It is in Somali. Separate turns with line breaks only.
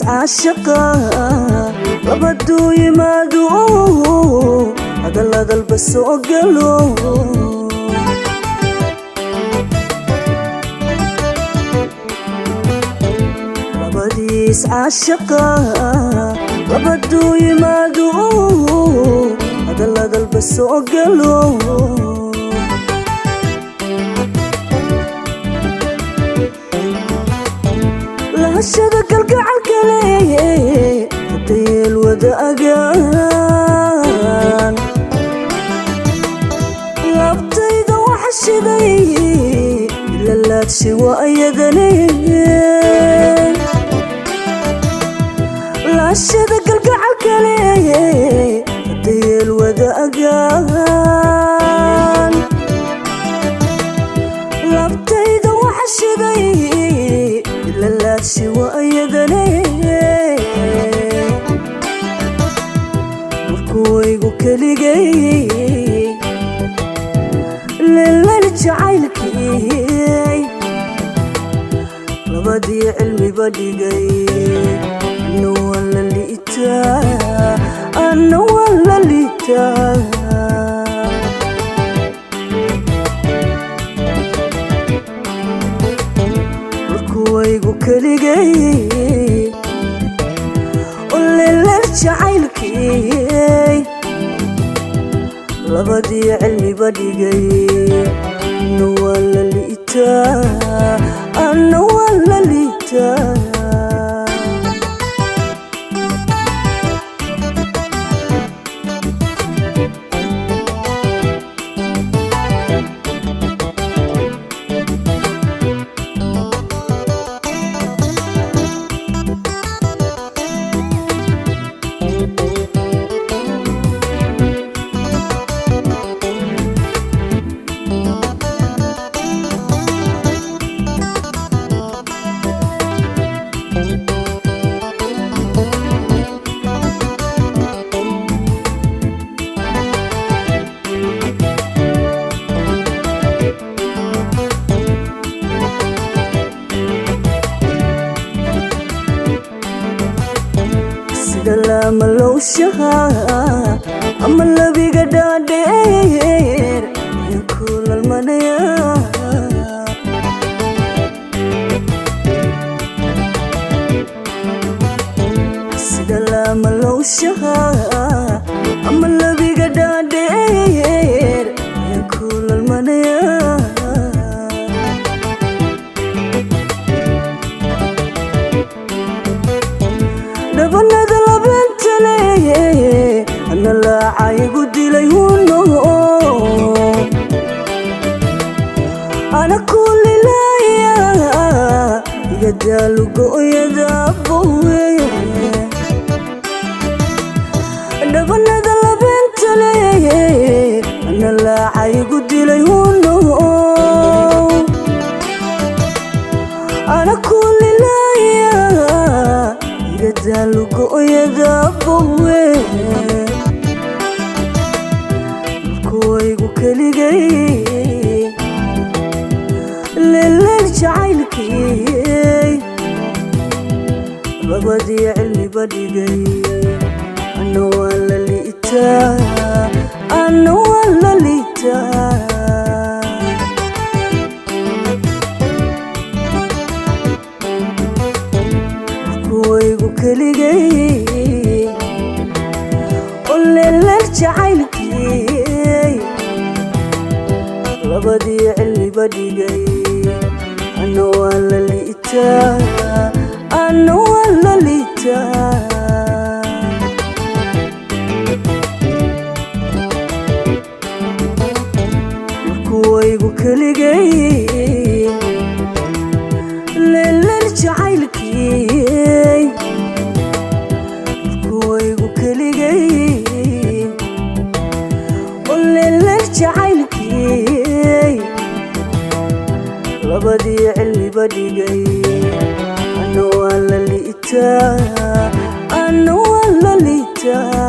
Caashaqa labaduu yimaado, hadal hadalba soo galo. Labadiis caashaqa labaduu yimaado, hadal hadalba soo galo. Lahashada galgacalka leeye hadayeel wadaagaan, laabtayda waxa shiday ilalaadshi waayadane. Lahashada galgacalka leeye hadayeel wadaagaan, laabtayda waxa shiday ilalaadshi waayadane. Markuwaygu keligay leelal jacaylkii, labadii cilmiba dhigay. Ana waa la liitaa, ana waa la liitaa. Markuwaygu keligay leelal jacaylkii, labadii cilmiba dhigay. Ana waa la liitaa, ana waa la liitaa. Sida laama lowshaha ama labiga dhaadheer ayaan ku lalmanaya. Sida laama lowshaha ama labiga dhaadheer ayaan ku lalmanaya. Dhabanada labeenta leeye ana laaca igu dilay huno, ana kulilaaya iga daalugo-yada bowe. Dhabanada labeenta leeye ana laaca igu dilay huno, ana kulilaaya iga daalugo-yada bowe. Markuwaygu keligay leeleel jacaylkii, labadii cilmiba dhigay. Ana waa la liitaa, ana waa la liitaa. Markuwaygu keligay oo Jacaylkii labadii cilmiba dhigay, ana waa la liitaa, ana waa la liitaa. Markuwaygu keligay leeleel jacaylkii, markuwaygu keligay leeleel jacaylkii labadii cilmiba dhigay, ana waa la liitaa, ana waa la liitaa.